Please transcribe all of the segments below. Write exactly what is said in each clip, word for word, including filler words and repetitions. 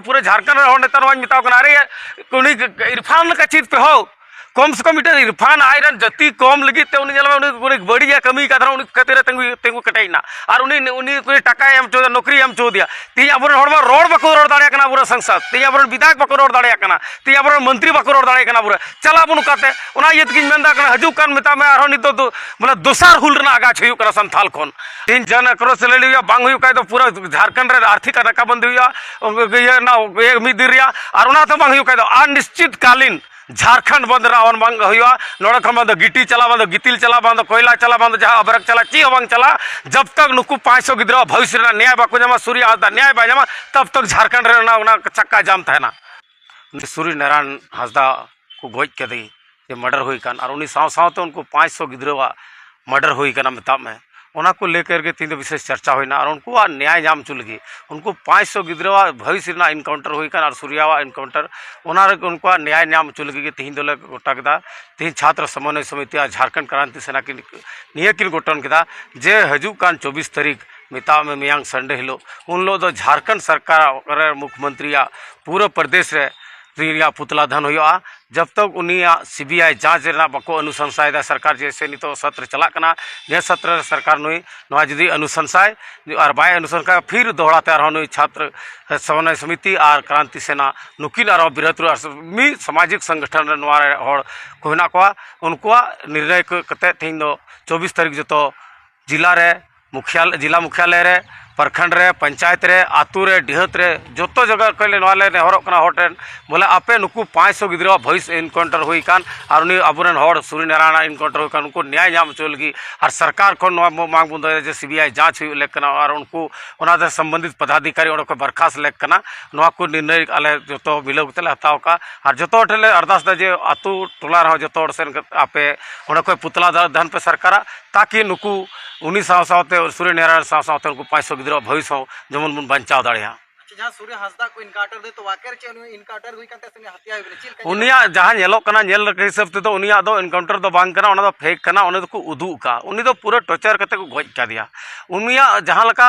ᱯᱩᱨᱟᱹ ᱡᱷᱟᱲᱠᱷᱚᱸᱰ ᱨᱮᱱ ᱦᱚᱲ ᱱᱮᱛᱟᱨ ᱱᱚᱣᱟᱧ ᱢᱮᱛᱟᱣ ᱠᱟᱱᱟ, ᱟᱨᱮ ᱩᱱᱤ ᱤᱨᱯᱷᱟᱱ ᱞᱮᱠᱟ ᱪᱮᱫ ᱯᱮ ᱦᱳ, ᱠᱚᱢ ᱥᱮ ᱠᱚᱢ ᱢᱤᱫᱴᱮᱱ ᱤᱨᱯᱷᱟᱱ ᱟᱡ ᱨᱮᱱ ᱡᱟᱹᱛᱤ ᱠᱚᱢ ᱞᱟᱹᱜᱤᱫ ᱛᱮ ᱩᱱᱤ ᱧᱮᱞ ᱢᱮ, ᱩᱱᱤ, ᱩᱱᱤ ᱵᱟᱹᱲᱤᱡ ᱮ ᱠᱟᱹᱢᱤ ᱟᱠᱟᱫ ᱨᱮᱦᱚᱸ ᱩᱱᱤ ᱠᱷᱟᱹᱛᱤᱨ ᱨᱮ ᱛᱤᱸᱜᱩ, ᱛᱤᱸᱜᱩ ᱠᱮᱴᱮᱡ ᱮᱱᱟ᱾ ᱟᱨ ᱩᱱᱤ, ᱩᱱᱤ, ᱩᱱᱤ ᱴᱟᱠᱟᱭ ᱮᱢ ᱦᱚᱪᱚ ᱟᱫᱮᱭᱟ, ᱱᱚᱠᱨᱤᱭ ᱮᱢ ᱦᱚᱪᱚ ᱟᱫᱮᱭᱟ᱾ ᱛᱮᱦᱮᱧ ᱟᱵᱚᱨᱮᱱ ᱦᱚᱲ ᱢᱟ ᱨᱚᱲ ᱵᱟᱠᱚ ᱨᱚᱲ ᱫᱟᱲᱮᱭᱟᱜ ᱠᱟᱱᱟ ᱟᱵᱚᱨᱮᱱ ᱥᱟᱝᱥᱚᱫ, ᱛᱮᱦᱮᱧ ᱟᱵᱚᱨᱮᱱ ᱵᱤᱫᱷᱟᱭᱚᱠ ᱵᱟᱠᱚ ᱨᱚᱲ ᱫᱟᱲᱮᱭᱟᱜ ᱠᱟᱱᱟ ᱟᱵᱚᱨᱮᱱ, ᱪᱟᱞᱟᱜ ᱟᱵᱚᱱ ᱚᱠᱟᱛᱮ? ᱚᱱᱟ ᱤᱭᱟᱹ ᱛᱮᱜᱤᱧ ᱢᱮᱱᱫᱟ ᱠᱟᱱᱟ, ᱦᱤᱡᱩᱜ ᱠᱟᱱ ᱢᱮᱛᱟᱜ ᱢᱮ ᱟᱨᱦᱚᱸ ᱱᱤᱛᱚᱜ ᱫᱚ ᱵᱚᱞᱮ ᱫᱚᱥᱟᱨ ᱦᱩᱞ ᱨᱮᱱᱟᱜ ᱟᱜᱟᱪ ᱦᱩᱭᱩᱜ ᱠᱟᱱᱟ ᱥᱟᱱᱛᱷᱟᱞ ᱠᱷᱚᱱ᱾ ᱛᱮᱦᱮᱧ ᱡᱚᱱ ᱟᱠᱨᱳᱥ ᱨᱮᱞᱤ ᱦᱩᱭᱩᱜᱼᱟ, ᱵᱟᱝ ᱦᱩᱭᱩᱜ ᱠᱷᱟᱡ ᱫᱚ ᱯᱩᱨᱟᱹ ᱡᱷᱟᱲᱠᱷᱚᱸᱰ ᱨᱮ ᱟᱨᱛᱷᱤᱠ ᱱᱟᱠᱟᱵᱚᱱᱫᱤ ᱦᱩᱭᱩᱜᱼᱟ, ᱤᱭᱟᱹ ᱨᱮᱱᱟᱜ, ᱤᱭᱟᱹ ᱢᱤᱫ ᱫᱤᱱ ᱨᱮᱭᱟᱜ, ᱟᱨ ᱚᱱᱟ ᱛᱮ ᱵᱟᱝ ᱦᱩᱭᱩᱜ ᱠᱷᱟᱡ ᱫᱚ ᱟᱨ ᱱᱤᱥᱪᱤᱛ ᱠᱟᱞᱤᱱ ᱡᱷᱟᱨᱠᱷᱚᱸᱰ ᱵᱚᱱᱫᱷ ᱨᱮᱱᱟᱜ ᱟᱦᱣᱟᱱ ᱵᱟᱝ ᱦᱩᱭᱩᱜᱼᱟ᱾ ᱱᱚᱰᱮ ᱠᱷᱚᱱ ᱵᱟᱝ ᱫᱚ ᱜᱤᱴᱤ ᱪᱟᱞᱟᱜ, ᱵᱟᱝ ᱫᱚ ᱜᱤᱛᱤᱞ ᱪᱟᱞᱟᱜ, ᱵᱟᱝ ᱫᱚ ᱡᱟᱦᱟᱸ ᱟᱵᱨᱚᱠ ᱪᱟᱞᱟᱜ, ᱪᱮᱫ ᱦᱚᱸ ᱵᱟᱝ ᱪᱟᱞᱟᱜᱼᱟ, ᱡᱟᱵ ᱛᱟᱠ ᱱᱩᱠᱩ ᱯᱟᱸᱪᱥᱚ ᱜᱤᱫᱽᱨᱟᱹ ᱵᱷᱚᱵᱤᱥ ᱨᱮᱱᱟᱜ ᱱᱮᱭᱟᱭ ᱵᱟᱠᱚ ᱧᱟᱢᱟ, ᱥᱩᱨᱭᱟ ᱦᱟᱸᱥᱫᱟ ᱱᱮᱭᱟᱭ ᱵᱟᱭ ᱧᱟᱢᱟ, ᱛᱟᱵ ᱛᱟᱠ ᱡᱷᱟᱨᱠᱷᱚᱸᱰ ᱨᱮ ᱚᱱᱟ, ᱚᱱᱟ ᱪᱟᱠᱟ ᱡᱟᱢ ᱛᱟᱦᱮᱱᱟ᱾ ᱩᱱᱤ ᱥᱩᱨᱭᱚ ᱱᱟᱨᱟᱭᱚᱱ ᱦᱟᱸᱥᱫᱟ ᱠᱚ ᱜᱚᱡ ᱠᱮᱫᱮ, ᱡᱮ ᱢᱟᱨᱰᱟᱨ ᱦᱩᱭ ᱠᱟᱱ, ᱟᱨ ᱩᱱᱤ ᱥᱟᱶ ᱥᱟᱶᱛᱮ ᱩᱱᱠᱩ ᱯᱟᱸᱪᱥᱚ ᱜᱤᱫᱽᱨᱟᱹᱣᱟᱜ ᱢᱟᱨᱰᱟᱨ ᱦᱩᱭ ᱠᱟᱱᱟ ᱢᱮᱛᱟᱜ ᱢᱮ᱾ ᱚᱱᱟ ᱠᱚ ᱞᱟᱹᱭ ᱠᱮᱫ ᱜᱮ ᱛᱮᱦᱮᱧ ᱫᱚ ᱵᱤᱥᱮᱥ ᱪᱟᱨᱪᱟ ᱦᱩᱭᱱᱟ᱾ ᱟᱨ ᱩᱱᱠᱩᱣᱟᱜ ᱱᱮᱭᱟᱭ ᱧᱟᱢ ᱦᱚᱪᱚ ᱞᱟᱹᱜᱤᱫ, ᱩᱱᱠᱩ ᱯᱟᱸᱪᱥᱚ ᱜᱤᱫᱽᱨᱟᱹᱣᱟᱜ ᱵᱷᱚᱵᱤᱥ ᱨᱮᱱᱟᱜ ᱮᱱᱠᱟᱣᱩᱱᱴᱟᱨ ᱦᱩᱭ ᱠᱟᱱ ᱟᱨ ᱥᱩᱨᱭᱟᱣᱟᱜ ᱮᱱᱠᱟᱣᱩᱱᱴᱟᱨ, ᱚᱱᱟ ᱨᱮ ᱩᱱᱠᱩᱣᱟᱜ ᱱᱮᱭᱟᱭ ᱧᱟᱢ ᱦᱚᱪᱚ ᱞᱟᱹᱜᱤᱫ ᱜᱮ ᱛᱮᱦᱮᱧ ᱫᱚᱞᱮ ᱜᱚᱴᱟ ᱠᱮᱫᱟ᱾ ᱛᱮᱦᱮᱧ ᱪᱷᱟᱛᱨᱚ ᱥᱚᱢᱚᱱᱚᱭ ᱥᱚᱢᱤᱛᱤ ᱟᱨ ᱡᱷᱟᱨᱠᱷᱚᱸᱰ ᱠᱨᱟᱱᱛᱤ ᱥᱮᱱᱟ ᱠᱤᱱ ᱱᱤᱭᱟᱹ ᱠᱤᱱ ᱜᱚᱴᱷᱚᱱ ᱠᱮᱫᱟ ᱡᱮ ᱦᱤᱡᱩᱜ ᱠᱟᱱ ᱪᱚᱵᱵᱤᱥ ᱛᱟᱹᱨᱤᱠᱷ, ᱢᱮᱛᱟᱜ ᱢᱮ ᱢᱮᱭᱟᱝ ᱥᱟᱱᱰᱮ ᱦᱤᱞᱳᱜ, ᱩᱱ ᱦᱤᱞᱳᱜ ᱫᱚ ᱡᱷᱟᱨᱠᱷᱚᱸᱰ ᱥᱚᱨᱠᱟᱨ ᱨᱮ ᱢᱩᱠᱷᱭᱚᱢᱚᱱᱛᱨᱤᱭᱟᱜ ᱯᱩᱨᱟᱹ ᱯᱨᱚᱫᱮᱥ ᱨᱮ ᱨᱮᱭᱟᱜ ᱯᱩᱛᱞᱟ ᱫᱟᱦᱚᱱ ᱦᱩᱭᱩᱜᱼᱟ᱾ ᱡᱟᱵ ᱛᱟᱠ ᱩᱱᱤᱭᱟᱜ ᱥᱤ ᱵᱤ ᱟᱭ ᱡᱟᱸᱪ ᱨᱮᱱᱟᱜ ᱵᱟᱠᱚ ᱚᱱᱩᱥᱚᱝᱥᱟᱭᱮᱫᱟ ᱥᱚᱨᱠᱟᱨ, ᱡᱮᱭᱥᱮ ᱱᱤᱛᱚᱜ ᱥᱚᱛᱨᱚ ᱪᱟᱞᱟᱜ ᱠᱟᱱᱟ, ᱱᱤᱭᱟᱹ ᱥᱚᱛᱨᱚ ᱨᱮ ᱥᱚᱨᱠᱟᱨ ᱱᱩᱭ ᱱᱚᱣᱟ ᱡᱩᱫᱤ ᱚᱱᱩᱥᱚᱝᱥᱟᱭ ᱟᱨ ᱵᱟᱭ ᱚᱱᱩᱥᱚᱝᱥᱟᱭ, ᱯᱷᱤᱨ ᱫᱚᱦᱲᱟ ᱛᱮ ᱟᱨᱦᱚᱸ ᱱᱩᱭ ᱪᱷᱟᱛᱨᱚ ᱥᱚᱢᱚᱱᱚᱭ ᱥᱚᱢᱤᱛᱤ ᱟᱨ ᱠᱨᱟᱱᱛᱤ ᱥᱮᱱᱟ ᱱᱩᱠᱤᱱ ᱟᱨᱦᱚᱸ ᱵᱤᱨᱳᱫᱷ ᱨᱮ ᱟᱨ ᱢᱤᱫ ᱥᱟᱢᱟᱡᱤᱠ ᱥᱚᱝᱜᱚᱴᱷᱚᱱ ᱨᱮ ᱱᱚᱣᱟ ᱨᱮ ᱦᱚᱲ ᱠᱚ ᱦᱮᱱᱟᱜ ᱠᱚᱣᱟ, ᱩᱱᱠᱩᱣᱟᱜ ᱱᱤᱨᱱᱚᱭ ᱠᱚ ᱠᱟᱛᱮ ᱛᱮᱦᱮᱧ ᱫᱚ ᱪᱚᱵᱵᱤᱥ ᱛᱟᱹᱨᱤᱠᱷ ᱡᱚᱛᱚ ᱡᱮᱞᱟ ᱨᱮ ᱢᱩᱠᱷᱭᱟᱞ-, ᱡᱮᱞᱟ ᱢᱩᱠᱷᱭᱟᱞᱚᱭ ᱨᱮ, ᱯᱨᱚᱠᱷᱚᱸᱰ ᱨᱮ, ᱯᱚᱧᱪᱟᱭᱮᱛ ᱨᱮ, ᱟᱹᱛᱩ ᱨᱮ, ᱰᱤᱦᱟᱹᱛ ᱨᱮ, ᱡᱚᱛᱚ ᱡᱟᱭᱜᱟ ᱠᱷᱚᱱ ᱞᱮ, ᱱᱚᱣᱟ ᱞᱮ ᱱᱮᱦᱚᱨᱚᱜ ᱠᱟᱱᱟ ᱦᱚᱲ ᱴᱷᱮᱱ, ᱵᱚᱞᱮ ᱟᱯᱮ ᱱᱩᱠᱩ ᱯᱟᱸᱪᱥᱚ ᱜᱤᱫᱽᱨᱟᱹᱣᱟᱜ ᱵᱷᱚᱭᱤᱥ ᱮᱱᱠᱟᱣᱩᱱᱴᱟᱨ ᱦᱩᱭ ᱟᱠᱟᱱ ᱟᱨ ᱩᱱᱤ ᱟᱵᱚᱨᱮᱱ ᱦᱚᱲ ᱥᱩᱨᱭᱚ ᱱᱟᱨᱟᱭᱚᱱᱟᱜ ᱮᱱᱠᱟᱣᱩᱱᱴᱟᱨ ᱦᱩᱭ ᱟᱠᱟᱱ, ᱩᱱᱠᱩ ᱱᱮᱭᱟᱭ ᱧᱟᱢ ᱦᱚᱪᱚ ᱞᱟᱹᱜᱤᱫ ᱟᱨ ᱥᱚᱨᱠᱟᱨ ᱠᱷᱚᱱ ᱱᱚᱣᱟ ᱢᱟᱝ ᱵᱚᱱ ᱫᱚᱦᱚᱭᱟ ᱡᱮ ᱥᱤ ᱵᱤ ᱟᱭ ᱡᱟᱸᱪ ᱦᱩᱭᱩᱜ ᱞᱮᱠ ᱠᱟᱱᱟ ᱟᱨ ᱩᱱᱠᱩ ᱚᱱᱟ ᱛᱮ ᱥᱚᱢᱵᱚᱱᱫᱷᱤᱛ ᱯᱚᱫᱟᱫᱷᱤᱠᱟᱨᱤ ᱚᱸᱰᱮ ᱠᱚ ᱵᱚᱨᱠᱷᱟᱥᱛ ᱞᱮᱠ ᱠᱟᱱᱟ᱾ ᱱᱚᱣᱟ ᱠᱚ ᱱᱤᱨᱱᱚᱭ ᱟᱞᱮ ᱡᱚᱛᱚ ᱢᱤᱞᱟᱹᱣ ᱠᱟᱛᱮ ᱞᱮ ᱦᱟᱛᱟᱣ ᱠᱟᱜᱼᱟ ᱟᱨ ᱡᱚᱛᱚ ᱦᱚᱲ ᱴᱷᱮᱱ ᱞᱮ ᱟᱨᱫᱟᱥ ᱮᱫᱟ ᱡᱮ ᱟᱹᱛᱩ ᱴᱚᱞᱟ ᱨᱮᱦᱚᱸ ᱡᱚᱛᱚ ᱦᱚᱲ ᱥᱮᱱ ᱠᱟᱛᱮ ᱟᱯᱮ ᱚᱸᱰᱮ ᱠᱷᱚᱱ ᱯᱩᱛᱞᱟ ᱫᱟ-, ᱫᱟᱦᱚᱱ ᱯᱮ ᱥᱚᱨᱠᱟᱨᱟᱜ, ᱛᱟᱠᱤ ᱱᱩᱠᱩ ᱩᱱᱤ ᱥᱟᱶ ᱥᱟᱶᱛᱮ ᱥᱩᱨᱭᱚ ᱱᱟᱨᱟᱭᱚᱱ ᱥᱟᱶ ᱥᱟᱶᱛᱮ ᱩᱱᱠᱩ ᱯᱟᱸᱪᱥᱚ ᱜᱤᱫᱽᱨᱟᱹᱣᱟᱜ ᱵᱷᱚᱵᱤᱥ ᱦᱚᱸ ᱡᱮᱢᱚᱱ ᱵᱚᱱ ᱵᱟᱧᱪᱟᱣ ᱫᱟᱲᱮᱭᱟᱜ᱾ ᱡᱟᱦᱟᱸ ᱥᱩᱨᱭᱚ ᱦᱟᱸᱥᱫᱟ ᱠᱚ ᱮᱱᱠᱟᱣᱩᱱᱴᱟᱨ ᱫᱮ, ᱛᱚ ᱣᱟᱠᱮᱨ ᱪᱮ ᱩᱱᱤ ᱮᱱᱠᱟᱣᱩᱱᱴᱟᱨ ᱦᱩᱭ ᱠᱟᱱ ᱛᱟᱭᱟ ᱥᱮ ᱩᱱᱤ ᱦᱟᱛᱭᱟ ᱦᱩᱭ ᱠᱟᱱᱟ? ᱪᱮᱫ ᱞᱮᱠᱟ ᱧᱮᱞᱚᱜ ᱩᱱᱤᱭᱟᱜ ᱡᱟᱦᱟᱸ ᱧᱮᱞᱚᱜ ᱠᱟᱱᱟ, ᱧᱮᱞ ᱦᱤᱥᱟᱹᱵ ᱛᱮᱫᱚ ᱩᱱᱤᱭᱟᱜ ᱫᱚ ᱮᱱᱠᱟᱣᱩᱱᱴᱟᱨ ᱫᱚ ᱵᱟᱝ ᱠᱟᱱᱟ, ᱚᱱᱟ ᱫᱚ ᱯᱷᱮᱠ ᱠᱟᱱᱟ, ᱚᱱᱟ ᱫᱚᱠᱚ ᱩᱫᱩᱜ ᱟᱠᱟᱫᱼᱟ᱾ ᱩᱱᱤ ᱫᱚ ᱯᱩᱨᱟᱹ ᱴᱚᱨᱪᱟᱨ ᱠᱟᱛᱮ ᱠᱚ ᱜᱚᱡ ᱠᱟᱫᱮᱭᱟ᱾ ᱩᱱᱤᱭᱟᱜ ᱡᱟᱦᱟᱸ ᱞᱮᱠᱟ,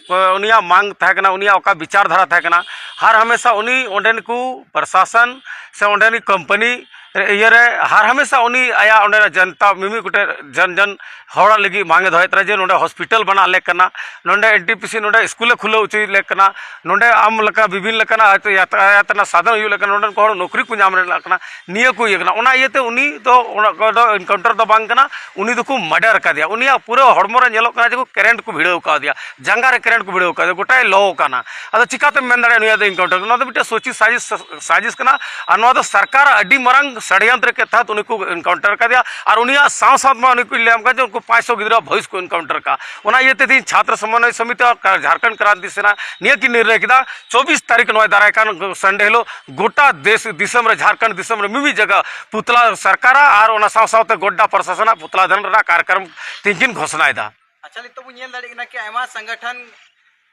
ᱮ, ᱩᱱᱤᱭᱟᱜ ᱢᱟᱝ ᱛᱟᱦᱮᱸ ᱠᱟᱱᱟ, ᱩᱱᱤᱭᱟᱜ ᱚᱠᱟ ᱵᱤᱪᱟᱨ ᱫᱷᱟᱨᱟ ᱛᱟᱦᱮᱸ ᱠᱟᱱᱟ, ᱦᱟᱨ ᱦᱟᱢᱮᱥᱟ ᱩᱱᱤ ᱚᱸᱰᱮᱱ ᱠᱚ ᱯᱨᱚᱥᱟᱥᱚᱱ ᱥᱮ ᱚᱸᱰᱮᱱᱤᱡ ᱠᱳᱢᱯᱟᱱᱤ ᱤᱭᱟᱹᱨᱮ ᱦᱟᱨ ᱦᱟᱢᱮᱥᱟ ᱩᱱᱤ ᱟᱭᱟᱜ ᱚᱸᱰᱮᱱᱟᱜ ᱡᱚᱱᱛᱟ ᱢᱤᱢᱤᱫ ᱜᱚᱴᱮᱡ ᱡᱚᱱ ᱡᱚᱱ ᱦᱚᱲ ᱞᱟᱹᱜᱤᱫ ᱢᱟᱝ ᱮ ᱫᱚᱦᱚᱭᱮᱫ ᱛᱟᱦᱮᱱᱟ ᱡᱮ ᱱᱚᱸᱰᱮ ᱦᱚᱥᱯᱤᱴᱟᱞ ᱵᱮᱱᱟᱣ ᱞᱮᱠ ᱠᱟᱱᱟ, ᱱᱚᱸᱰᱮ ᱮᱱ ᱴᱤ ᱯᱤ ᱥᱤ ᱱᱚᱸᱰᱮ ᱥᱠᱩᱞᱮ ᱠᱷᱩᱞᱟᱹᱣ ᱦᱚᱪᱚᱭ ᱞᱮᱠ ᱠᱟᱱᱟ, ᱱᱚᱸᱰᱮ ᱟᱢ ᱞᱮᱠᱟ ᱵᱤᱵᱷᱤᱱ ᱞᱮᱠᱟᱱᱟᱜ ᱦᱚᱭᱛᱳ ᱭᱟᱛᱟᱭᱟᱛ ᱨᱮᱱᱟᱜ ᱥᱟᱫᱷᱚᱱ ᱦᱩᱭᱩᱜ ᱞᱮᱠᱟᱱᱟ, ᱱᱚᱸᱰᱮᱱ ᱠᱚ ᱦᱚᱲ ᱱᱚᱠᱨᱤ ᱠᱚ ᱧᱟᱢ ᱨᱮᱱᱟᱜ ᱠᱟᱱᱟ, ᱱᱤᱭᱟᱹ ᱠᱚ ᱤᱭᱟᱹ ᱠᱟᱱᱟ᱾ ᱚᱱᱟ ᱤᱭᱟᱹᱛᱮ ᱩᱱᱤ ᱫᱚ ᱚᱱᱟ ᱠᱚᱫᱚ ᱮᱱᱠᱟᱣᱩᱱᱴᱟᱨ ᱫᱚ ᱵᱟᱝ ᱠᱟᱱᱟ, ᱩᱱᱤ ᱫᱚᱠᱚ ᱢᱟᱨᱰᱟᱨ ᱠᱟᱫᱮᱭᱟ᱾ ᱩᱱᱤᱭᱟᱜ ᱯᱩᱨᱟᱹ ᱦᱚᱲᱢᱚ ᱨᱮ ᱧᱮᱞᱚᱜ ᱠᱟᱱᱟ ᱡᱮ ᱠᱚ ᱠᱟᱨᱮᱱᱴ ᱠᱚ ᱵᱷᱤᱲᱟᱹᱣ ᱠᱟᱣᱫᱮᱭᱟ, ᱡᱟᱸᱜᱟ ᱨᱮ ᱠᱟᱨᱮᱱᱴ ᱠᱚ ᱵᱷᱤᱲᱟᱹᱣ ᱠᱟᱣᱫᱮᱭᱟ, ᱜᱚᱴᱟᱭ ᱞᱚ ᱠᱟᱱᱟ᱾ ᱟᱫᱚ ᱪᱤᱠᱟᱛᱮᱢ ᱢᱮᱱ ᱫᱟᱲᱮᱭᱟᱜᱼᱟ ᱱᱩᱭᱟᱜ ᱫᱚ ᱮᱱᱠᱟᱣᱩᱱᱴᱟᱨ? ᱱᱚᱣᱟ ᱫᱚ ᱢᱤᱫᱴᱮᱱ ᱥᱚᱪᱤ ᱥᱟᱡᱤᱥ, ᱥᱟᱡᱤᱥ ᱠᱟᱱᱟ᱾ ᱟᱨ ᱱᱚᱣᱟ ᱫᱚ ᱥᱚᱨᱠᱟᱨ ᱟᱹᱰᱤ ᱢᱟᱨᱟᱝ ᱥᱟᱲᱭᱚᱱᱛᱨᱚ ᱠᱮ ᱛᱟᱦᱮᱸᱫ ᱩᱱᱤ ᱠᱚ ᱮᱱᱠᱟᱣᱩᱱᱴᱟᱨ ᱠᱟᱫᱮᱭᱟ᱾ ᱟᱨ ᱩᱱᱤᱭᱟᱜ ᱥᱟᱶ ᱥᱟᱶ ᱢᱟ ᱩᱱᱤ ᱠᱚ ᱞᱟᱹᱭᱟᱢ ᱠᱟᱱ ᱡᱮ ᱩᱱᱠᱩ ᱯᱟᱸᱪᱥᱚ ᱜᱤᱫᱽᱨᱟᱹ ᱵᱷᱚᱭᱤᱥ ᱠᱚ ᱮᱱᱠᱟᱣᱩᱱᱴᱟᱨ ᱠᱟᱜᱼᱟ᱾ ᱚᱱᱟ ᱤᱭᱟᱹᱛᱮ ᱛᱮᱦᱮᱧ ᱪᱷᱟᱛᱨᱚ ᱥᱚᱢᱚᱱᱚᱭ ᱥᱚᱢᱤᱛᱤ ᱟᱨ ᱡᱷᱟᱲᱠᱷᱚᱸᱰ ᱠᱨᱟᱱᱛᱤ ᱥᱮᱱᱟ ᱱᱤᱭᱟᱹ ᱠᱤᱱ ᱱᱤᱨᱱᱚᱭ ᱠᱮᱫᱟ, ᱪᱚᱵᱵᱤᱥ ᱛᱟᱹᱨᱤᱠᱷ ᱱᱚᱜᱼᱚᱭ ᱫᱟᱨᱟᱭ ᱠᱟᱱ ᱥᱟᱱᱰᱮ ᱦᱤᱞᱳᱜ ᱜᱚᱴᱟ ᱫᱮᱥ ᱫᱤᱥᱚᱢ ᱨᱮ, ᱡᱷᱟᱲᱠᱷᱚᱸᱰ ᱫᱤᱥᱚᱢ ᱨᱮ ᱢᱤᱢᱤᱫ ᱡᱟᱭᱜᱟ ᱯᱩᱛᱞᱟ ᱥᱚᱨᱠᱟᱨᱟᱜ ᱟᱨ ᱚᱱᱟ ᱥᱟᱶ ᱥᱟᱶᱛᱮ ᱜᱚᱰᱰᱟ ᱯᱨᱚᱥᱟᱥᱚᱱᱟᱜ ᱯᱩᱛᱞᱟ ᱫᱟᱱ ᱨᱮᱱᱟᱜ ᱠᱟᱨᱭᱚᱠᱨᱚᱢ ᱛᱮᱦᱮᱧ ᱠᱤᱱ ᱜᱷᱳᱥᱚᱱᱟᱭᱮᱫᱟ᱾ ᱟᱪᱪᱷᱟ, ᱱᱤᱛᱚᱜ ᱵᱚᱱ ᱧᱮᱞ ᱫᱟᱲᱮᱭᱟᱜ ᱠᱟᱱᱟ ᱠᱤ ᱟᱭᱢᱟ ᱥᱚᱝᱜᱚᱴᱷᱚᱱ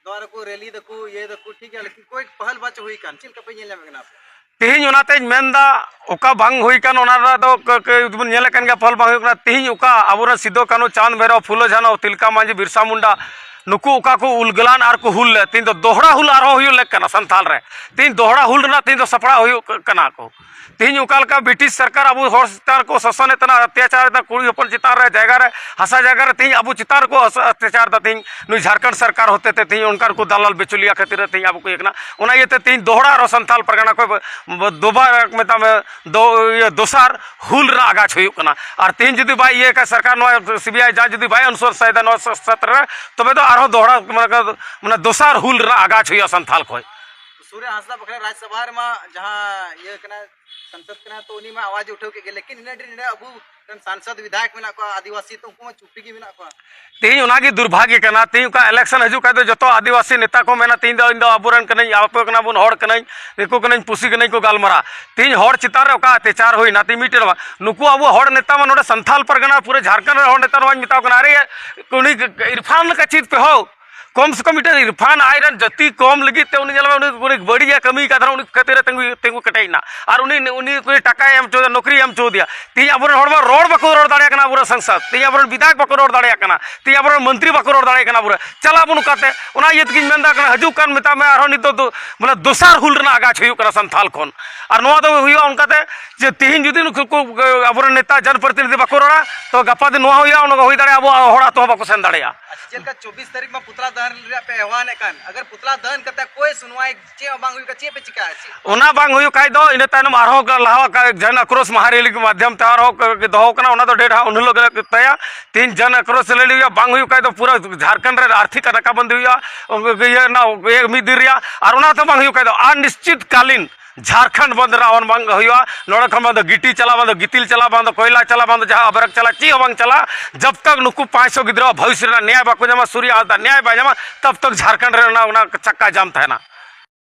ᱱᱚᱣᱟ ᱨᱮᱠᱚ ᱨᱮᱞᱤ ᱫᱟᱠᱚ, ᱤᱭᱟᱹ ᱫᱟᱠᱚ, ᱴᱷᱤᱠ ᱜᱮᱭᱟ, ᱞᱮᱠᱤᱱ ᱠᱳᱭ ᱯᱟᱦᱟᱞ ᱵᱟᱪᱚ ᱦᱩᱭ ᱠᱟᱱ, ᱪᱮᱫ ᱞᱮᱠᱟ ᱯᱮ ᱧᱮᱞ ᱧᱟᱢᱮᱫ ᱠᱟᱱᱟ ᱟᱯᱮ? ᱛᱮᱦᱮᱧ ᱚᱱᱟᱛᱮᱧ ᱢᱮᱱᱫᱟ, ᱚᱠᱟ ᱵᱟᱝ ᱦᱩᱭ ᱠᱟᱱ ᱚᱱᱟ ᱨᱮᱱᱟᱜ ᱫᱚ ᱠ-, ᱠ-, ᱵᱚᱱ ᱧᱮᱞᱮᱫ ᱠᱟᱱ ᱜᱮᱭᱟ, ᱯᱟᱦᱟᱞ ᱵᱟᱝ ᱦᱩᱭᱩᱜ ᱠᱟᱱᱟ᱾ ᱛᱮᱦᱮᱧ ᱚᱠᱟ ᱟᱵᱚᱨᱮᱱ ᱥᱤᱫᱚ ᱠᱟᱹᱱᱦᱩ, ᱪᱟᱸᱫᱽ ᱵᱷᱟᱭᱨᱚ, ᱯᱷᱩᱞᱳ ᱡᱷᱟᱱᱚ, ᱛᱤᱞᱠᱟ ᱢᱟᱹᱡᱷᱤ, ᱵᱤᱨᱥᱟ ᱢᱩᱱᱰᱟ, ᱱᱩᱠᱩ ᱚᱠᱟ ᱠᱚ ᱩᱞᱜᱟᱞᱟᱱ ᱟᱨ ᱠᱚ ᱦᱩᱞ ᱞᱮᱫ, ᱛᱮᱦᱮᱧ ᱫᱚ ᱫᱚᱦᱲᱟ ᱦᱩᱞ ᱟᱨᱦᱚᱸ ᱦᱩᱭᱩᱜ ᱞᱮᱠ ᱠᱟᱱᱟ ᱥᱟᱱᱛᱷᱟᱞ ᱨᱮ᱾ ᱛᱮᱦᱮᱧ ᱫᱚᱦᱲᱟ ᱦᱩᱞ ᱨᱮᱱᱟᱜ ᱛᱮᱦᱮᱧ ᱫᱚ ᱥᱟᱯᱲᱟᱣ ᱦᱩᱭᱩᱜ ᱠᱟᱱᱟ ᱠᱚ᱾ ᱛᱮᱦᱮᱧ ᱚᱠᱟ ᱞᱮᱠᱟ ᱵᱨᱤᱴᱤᱥ ᱥᱚᱨᱠᱟᱨ ᱟᱵᱚ ᱦᱚᱲ ᱪᱮᱛᱟᱱ ᱨᱮᱠᱚ ᱥᱟᱥᱚᱱᱮᱫ ᱛᱟᱦᱮᱱᱟ, ᱚᱛᱛᱟᱪᱟᱨᱮᱫ ᱛᱟᱦᱮᱱᱟ, ᱠᱩᱲᱤ ᱦᱚᱯᱚᱱ ᱪᱮᱛᱟᱱ ᱨᱮ, ᱡᱟᱭᱜᱟ ᱨᱮ, ᱦᱟᱥᱟ ᱡᱟᱭᱜᱟ ᱨᱮ, ᱛᱮᱦᱮᱧ ᱟᱵᱚ ᱪᱮᱛᱟᱱ ᱨᱮᱠᱚ ᱦᱟᱥᱟ ᱚᱛᱛᱟᱪᱟᱨ ᱮᱫᱟ᱾ ᱛᱮᱦᱮᱧ ᱱᱩᱭ ᱡᱷᱟᱲᱠᱷᱚᱸᱰ ᱥᱚᱨᱠᱟᱨ ᱦᱚᱛᱮ ᱛᱮ ᱛᱮᱦᱮᱧ ᱚᱱᱠᱟᱱ ᱠᱚ ᱫᱟᱞᱟᱞ ᱵᱤᱪᱩᱞᱤᱭᱟ ᱠᱷᱟᱹᱛᱤᱨ ᱛᱮ ᱛᱮᱦᱮᱧ ᱟᱵᱚ ᱠᱚ ᱤᱭᱟᱹ ᱠᱟᱱᱟ᱾ ᱚᱱᱟ ᱤᱭᱟᱹᱛᱮ ᱛᱮᱦᱮᱧ ᱫᱚᱦᱲᱟ ᱟᱨᱦᱚᱸ ᱥᱟᱱᱛᱟᱞ ᱯᱟᱨᱜᱟᱱᱟ ᱠᱚ ᱵ-, ᱵ-, ᱫᱚᱵᱟ, ᱢᱮᱛᱟᱜ ᱢᱮ, ᱫᱚ-, ᱤᱭᱟᱹ, ᱫᱚᱥᱟᱨ ᱦᱩᱞ ᱨᱮᱱᱟᱜ ᱟᱜᱟᱪ ᱦᱩᱭᱩᱜ ᱠᱟᱱᱟ᱾ ᱟᱨ ᱛᱮᱦᱮᱧ ᱡᱩᱫᱤ ᱵᱟᱭ ᱤᱭᱟᱹᱭ ᱠᱷᱟᱱ, ᱥᱚᱨᱠᱟᱨ ᱱᱚᱣᱟ ᱥᱤ ᱵᱤ ᱟᱭ ᱡᱟᱸᱪ ᱡᱩᱫᱤ ᱵᱟᱭ ᱚᱱᱩᱥᱚᱨᱥᱟᱭᱮᱫᱟ ᱱᱚᱣᱟ ᱥ-, ᱥᱟᱛᱨᱮ ᱨᱮ, ᱛᱚᱵᱮ ᱫᱚ ᱟᱨᱦᱚᱸ ᱫᱚᱦᱲᱟ, ᱢᱟᱱᱮ, ᱢᱟᱱᱮ, ᱫᱚᱥᱟᱨ ᱦᱩᱞ ᱨᱮᱱᱟᱜ ᱟᱜᱟᱪ ᱦᱩᱭᱩᱜᱼᱟ ᱥᱟᱱᱛᱷᱟᱞ ᱠᱷᱚᱡ᱾ ᱥᱩᱨᱮᱱ ᱦᱟᱸᱥᱫᱟ ᱵᱟᱠᱷᱨᱟ ᱨᱟᱡᱽᱥᱚᱵᱷᱟ ᱨᱮᱢᱟ ᱡᱟᱦᱟᱸ ᱤᱭᱟᱹ ᱠᱟᱱᱟ, ᱥᱟᱝᱥᱚᱫ ᱠᱟᱱᱟ, ᱛᱚ ᱩᱱᱤ ᱢᱟ ᱟᱣᱟᱡᱽ ᱩᱴᱷᱟᱹᱣ ᱠᱮᱫ ᱜᱮ, ᱞᱮᱠᱤᱱ ᱤᱱᱟᱹ ᱰᱷᱮᱨ ᱱᱚᱰᱮ ᱟᱵᱚ ᱨᱮᱱ ᱥᱟᱝᱥᱚᱫ ᱵᱤᱫᱷᱟᱭᱚᱠ ᱢᱮᱱᱟᱜ ᱠᱚᱣᱟ ᱟᱹᱫᱤᱵᱟᱹᱥᱤ, ᱛᱚ ᱩᱱᱠᱩ ᱢᱟ ᱪᱩᱯᱤ ᱜᱮ ᱢᱮᱱᱟᱜ ᱠᱚᱣᱟ᱾ ᱛᱮᱦᱮᱧ ᱚᱱᱟᱜᱮ ᱫᱩᱨᱵᱷᱟᱜᱽᱭᱚ ᱠᱟᱱᱟ᱾ ᱛᱮᱦᱮᱧ ᱚᱠᱟ election ᱦᱤᱡᱩᱜ ᱠᱷᱟᱡ ᱫᱚ ᱡᱚᱛᱚ ᱟᱹᱫᱤᱵᱟᱹᱥᱤ ᱱᱮᱛᱟ ᱠᱚ ᱢᱮᱱᱟ, "ᱛᱮᱦᱮᱧ ᱫᱚ ᱤᱧ ᱫᱚ ᱟᱵᱚᱨᱮᱱ ᱠᱟᱹᱱᱟᱹᱧ, ᱟᱯᱮ ᱠᱟᱱᱟ ᱵᱚᱱ, ᱦᱚᱲ ᱠᱟᱹᱱᱟᱹᱧ, ᱫᱤᱠᱩ ᱠᱟᱹᱱᱟᱹᱧ, ᱯᱩᱥᱤ ᱠᱟᱹᱱᱟᱹᱧ" ᱠᱚ ᱜᱟᱞᱢᱟᱨᱟ᱾ ᱛᱮᱦᱮᱧ ᱦᱚᱲ ᱪᱮᱛᱟᱱ ᱨᱮ ᱚᱠᱟ ᱚᱛᱛᱟᱪᱟᱨ ᱦᱩᱭᱱᱟ, ᱛᱮᱦᱮᱧ ᱢᱤᱫᱴᱮᱱ ᱦᱚᱸ ᱵᱟᱝ᱾ ᱱᱩᱠᱩ ᱟᱵᱚ ᱦᱚᱲ ᱱᱮᱛᱟ ᱢᱟ ᱱᱚᱰᱮ ᱥᱟᱱᱛᱷᱟᱞ ᱯᱟᱨᱜᱟᱱᱟ, ᱯᱩᱨᱟᱹ ᱡᱷᱟᱲᱠᱷᱚᱸᱰ ᱨᱮᱱ ᱦᱚᱲ ᱱᱮᱛᱟ ᱱᱚᱣᱟᱧ ᱢᱮᱛᱟ ᱠᱚ ᱠᱟᱱᱟ, "ᱟᱨᱮ, ᱩᱱᱤ ᱤᱨᱯᱷᱟᱱ ᱠᱟ ᱪᱤᱛ ᱯᱮ ᱦᱳ, ᱠᱚᱢ ᱥᱮ ᱠᱚᱢ ᱢᱤᱫᱴᱮᱱ ᱤᱨᱯᱷᱟᱱ ᱟᱡ ᱨᱮᱱ ᱡᱟᱹᱛᱤ ᱠᱚᱢ ᱞᱟᱹᱜᱤᱫ ᱛᱮ ᱩᱱᱤ, ᱧᱮᱞ ᱢᱮ, ᱩᱱᱤ, ᱩᱱᱤ ᱵᱟᱹᱲᱤᱡ ᱮ ᱠᱟᱹᱢᱤ ᱟᱠᱟᱫ ᱨᱮᱦᱚᱸ ᱩᱱᱤ ᱠᱷᱟᱹᱛᱤᱨ ᱮ ᱛᱤᱸᱜᱩ, ᱛᱤᱸᱜᱩ ᱠᱮᱴᱮᱡ ᱮᱱᱟ᱾ ᱟᱨ ᱩᱱᱤ, ᱩᱱᱤ, ᱩᱱᱤ ᱴᱟᱠᱟᱭ ᱮᱢ ᱦᱚᱪᱚ ᱟᱫᱮᱭᱟ, ᱱᱚᱠᱨᱤᱭ ᱮᱢ ᱦᱚᱪᱚ ᱟᱫᱮᱭᱟ᱾ ᱛᱮᱦᱮᱧ ᱟᱵᱚᱨᱮᱱ ᱦᱚᱲ ᱢᱟ ᱨᱚᱲ ᱵᱟᱠᱚ ᱨᱚᱲ ᱫᱟᱲᱮᱭᱟᱜ ᱠᱟᱱᱟ ᱟᱵᱚᱨᱮᱱ ᱥᱟᱝᱥᱚᱫᱽ, ᱛᱮᱦᱮᱧ ᱟᱵᱚᱨᱮᱱ ᱵᱤᱫᱷᱟᱭᱚᱠ ᱵᱟᱠᱚ ᱨᱚᱲ ᱫᱟᱲᱮᱭᱟᱜ ᱠᱟᱱᱟ, ᱛᱮᱦᱮᱧ ᱟᱵᱚᱨᱮᱱ ᱢᱚᱱᱛᱨᱤ ᱵᱟᱠᱚ ᱨᱚᱲ ᱫᱟᱲᱮᱭᱟᱜ ᱠᱟᱱᱟ ᱟᱵᱚᱨᱮᱱ᱾ ᱪᱟᱞᱟᱜ ᱵᱚᱱ ᱚᱠᱟᱛᱮ? ᱚᱱᱟ ᱤᱭᱟᱹ ᱛᱮᱜᱤᱧ ᱢᱮᱱᱫᱟ ᱠᱟᱱᱟ, ᱦᱤᱡᱩᱜ ᱠᱟᱱ, ᱢᱮᱛᱟᱜ ᱢᱮ, ᱟᱨᱦᱚᱸ ᱱᱤᱛᱚᱜ ᱫᱚ ᱢᱟᱱᱮ ᱫᱚᱥᱟᱨ ᱦᱩᱞ ᱨᱮᱱᱟᱜ ᱟᱜᱟᱪ ᱦᱩᱭᱩᱜ ᱠᱟᱱᱟ ᱥᱟᱱᱛᱷᱟᱞ ᱠᱷᱚᱱ᱾ ᱟᱨ ᱱᱚᱣᱟ ᱫᱚ ᱦᱩᱭᱩᱜᱼᱟ ᱚᱱᱠᱟᱛᱮ ᱡᱮ ᱛᱮᱦᱮᱧ ᱡᱩᱫᱤ ᱱᱩᱠᱩ ᱠᱚ, ᱟᱵᱚᱨᱮᱱ ᱱᱮᱛᱟ ᱡᱚᱱᱯᱨᱚᱛᱤᱱᱤᱫᱷᱤ ᱵᱟᱠᱚ ᱨᱚᱲᱟ, ᱛᱚ ᱜᱟᱯᱟ ᱫᱤᱱ ᱱᱚᱣᱟ ᱦᱩᱭᱩᱜᱼᱟ, ᱚᱱᱟ ᱦᱩᱭ ᱫᱟᱲᱮᱭᱟᱜᱼᱟ ᱟᱵᱚ ᱦᱚᱲ ᱟᱛᱳ ᱦᱚᱸ ᱵᱟᱠᱚ ᱥᱮᱱ ᱫᱟᱲᱮᱭᱟᱜᱼᱟ᱾ ᱟᱪᱪᱷᱟ, ᱪᱮᱫ ᱞᱮᱠᱟ ᱪᱚᱵᱵᱤᱥ ᱛᱟᱹᱨᱤᱠᱷ ᱢᱟ ᱯᱩᱛᱞᱟ ᱫᱚᱦᱚᱱ ᱨᱮᱭᱟᱜ ᱯᱮ ᱮᱦᱣᱟᱱᱮᱫ ᱠᱟᱱ, ᱟᱜᱟᱨ ᱯᱩᱛᱞᱟ ᱫᱚᱦᱚᱱ ᱠᱟᱛᱮ ᱠᱳᱭ ᱥᱩᱱᱣᱟᱭ ᱪᱮᱫ ᱦᱚᱸ ᱵᱟᱝ ᱦᱩᱭᱩᱜ ᱠᱟᱱᱟ, ᱪᱮᱫ ᱯᱮ ᱪᱤᱠᱟᱹᱭᱟ? ᱪᱮᱫ? ᱚᱱᱟ ᱵᱟᱝ ᱦᱩᱭᱩᱜ ᱠᱷᱟᱡ ᱫᱚ ᱤᱱᱟᱹ ᱛᱟᱭᱱᱚᱢ ᱟᱨᱦᱚᱸ ᱞᱟᱦᱟ ᱡᱚᱱ ᱟᱠᱨᱳᱥ ᱢᱟᱦᱟ ᱨᱮᱞᱤ ᱢᱟᱫᱽᱫᱷᱚᱢ ᱛᱮ ᱟᱨᱦᱚᱸ ᱫᱚᱦᱚ ᱠᱟᱱᱟ, ᱚᱱᱟ ᱫᱚ ᱰᱮᱴ ᱦᱟᱸᱜ ᱩᱱ ᱦᱤᱞᱳᱜ ᱜᱮ ᱛᱟᱭᱟ᱾ ᱛᱮᱦᱮᱧ ᱡᱚᱱ ᱟᱠᱨᱳᱥ ᱨᱮᱞᱤ ᱦᱩᱭᱩᱜᱼᱟ, ᱵᱟᱝ ᱦᱩᱭᱩᱜ ᱠᱷᱟᱡ ᱫᱚ ᱯᱩᱨᱟᱹ ᱡᱷᱟᱲᱠᱷᱚᱸᱰ ᱨᱮ ᱟᱨᱛᱷᱤᱠ ᱱᱟᱠᱟᱵᱚᱱᱫᱤ ᱦᱩᱭᱩᱜᱼᱟ, ᱤᱭᱟᱹ ᱨᱮᱱᱟᱜ ᱤᱭᱟᱹ ᱢᱤᱫ ᱫᱤᱱ ᱨᱮᱭᱟᱜ᱾ ᱟᱨ ᱚᱱᱟ ᱛᱮ ᱵᱟᱝ ᱦᱩᱭᱩᱜ ᱠᱷᱟᱡ ᱫᱚ ᱟᱱᱤᱥᱪᱤᱛᱠᱟᱞᱤᱱ ᱡᱷᱟᱲᱠᱷᱚᱸᱰ ᱵᱚᱱᱫᱷ ᱨᱮᱱᱟᱜ ᱟᱦᱣᱟᱱ ᱵᱟᱝ ᱦᱩᱭᱩᱜᱼᱟ᱾ ᱱᱚᱰᱮ ᱠᱷᱚᱱ ᱵᱟᱝ ᱫᱚ ᱜᱤᱴᱤ ᱪᱟᱞᱟᱜ, ᱵᱟᱝ ᱫᱚ ᱜᱤᱛᱤᱞ ᱪᱟᱞᱟᱜ, ᱵᱟᱝ ᱫᱚ ᱡᱟᱦᱟᱸ ᱟᱵᱨᱚᱠ ᱪᱟᱞᱟᱜ, ᱪᱮᱫ ᱦᱚᱸ ᱵᱟᱝ ᱪᱟᱞᱟᱜᱼᱟ, ᱡᱟᱵ ᱛᱟᱠ ᱱᱩᱠᱩ ᱯᱟᱸᱪᱥᱚ ᱜᱤᱫᱽᱨᱟᱹ ᱵᱷᱚᱵᱤᱥᱥᱚ ᱨᱮᱱᱟᱜ ᱱᱮᱭᱟᱭ ᱵᱟᱠᱚ ᱧᱟᱢᱟ, ᱥᱩᱨᱤ ᱟᱦᱚᱛᱟ ᱱᱮᱭᱟᱭ ᱵᱟᱭ ᱧᱟᱢᱟ, ᱛᱟᱵ ᱛᱟᱠ ᱡᱷᱟᱲᱠᱷᱚᱸᱰ ᱨᱮ ᱚᱱᱟ, ᱚᱱᱟ ᱪᱟᱠᱟ ᱡᱟᱢ ᱛᱟᱦᱮᱱᱟ᱾